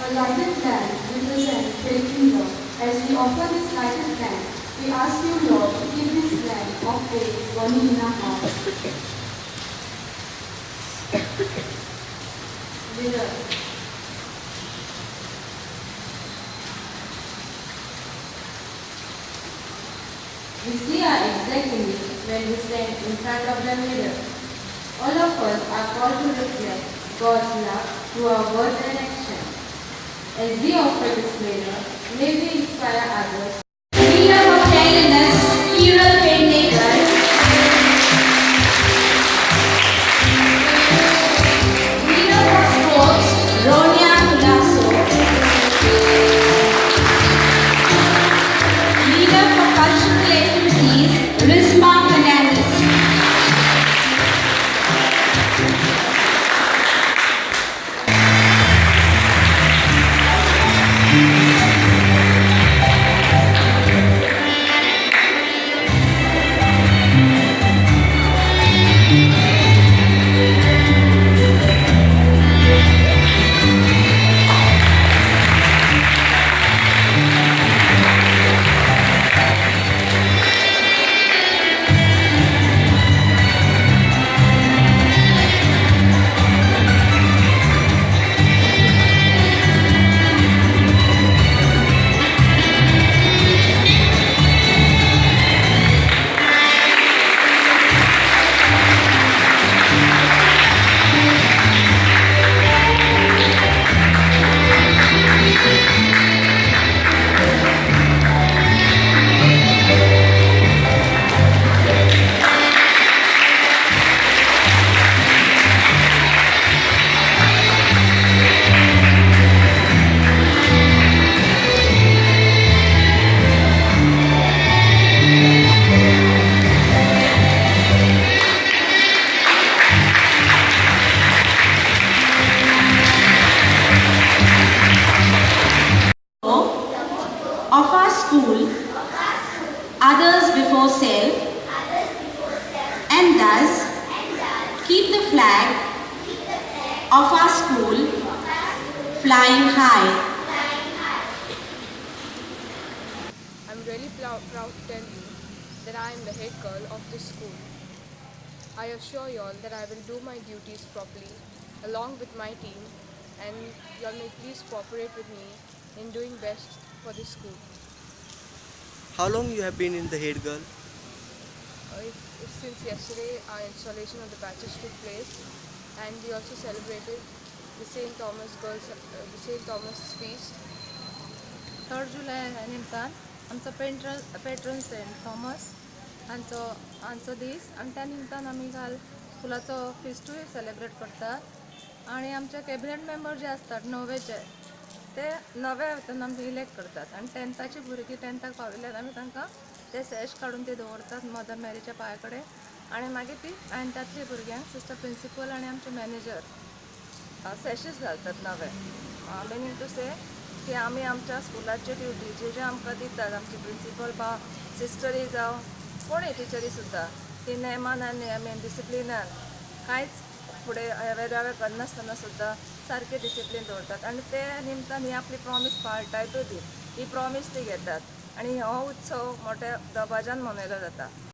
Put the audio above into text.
A lighted lamp represents faith in love. As we offer this lighted lamp, we ask you, Lord, to keep this lamp of faith burning in our hearts. Mirror. We see our exact image when we stand in front of the mirror. All of us are called to reflect God's love through our words and actions. As we offer this mirror, may we inspire others. Leader of Cleanliness, Kiran Pendekar. Leader for Sports, Ronia Culasso. Leader for Cultural Activities, Rizma Fernandez. Of our school, others before self, and thus keep the flag of our school flying high. I'm really proud to tell you that I am the head girl of this school. I assure you all that I will do my duties properly along with my team, and you all may please cooperate with me in doing best for this school. How long you have been in the head girl? Since yesterday, our installation of the batches took place, and we also celebrated the St. Thomas Girls, the St. Thomas Feast. 3rd July निमतान आमचो patron Saint Thomas हांचो दीस आनी त्या निमतान आमी काल स्कुलाचो फिस्टूय सेलेब्रेट करतात आनी आमचे कॅबिनेट मेंबर जे आसतात णवेचे ते नव्या हितून आमचे इलेक्ट करतात आनी टेंथाची भुरगीं टेंथाक पाविल्ल्यान आमी तांकां ते सॅश काडून ते दवरतात मदर मॅरीच्या पांया कडेन आनी मागीर ती नायन्थांतली भुरग्यांक सिस्टर प्रिंसिपल आनी आमचे मॅनेजर सॅशीस घालतात नवे. मिनींग टू से की आमी आमच्या स्कुलाचे ड्युटी जे जे आमकां दितात आमचे प्रिंसिपल बा सिस्टरी जावं कोणूय टिचरी सुद्दां ती नेमान आनी I mean डिसिप्लिनान कांयच फुडें हेवे करनासतना सुद्दां सारकें डिसिप्लीन दवरतात आनी ते निमतान ही आपली प्रॉमीस पाळटायतूय बी ही प्रॉमीस ती घेतात आनी हो उत्सव मोठ्या दबाज्यान मनयलो जाता.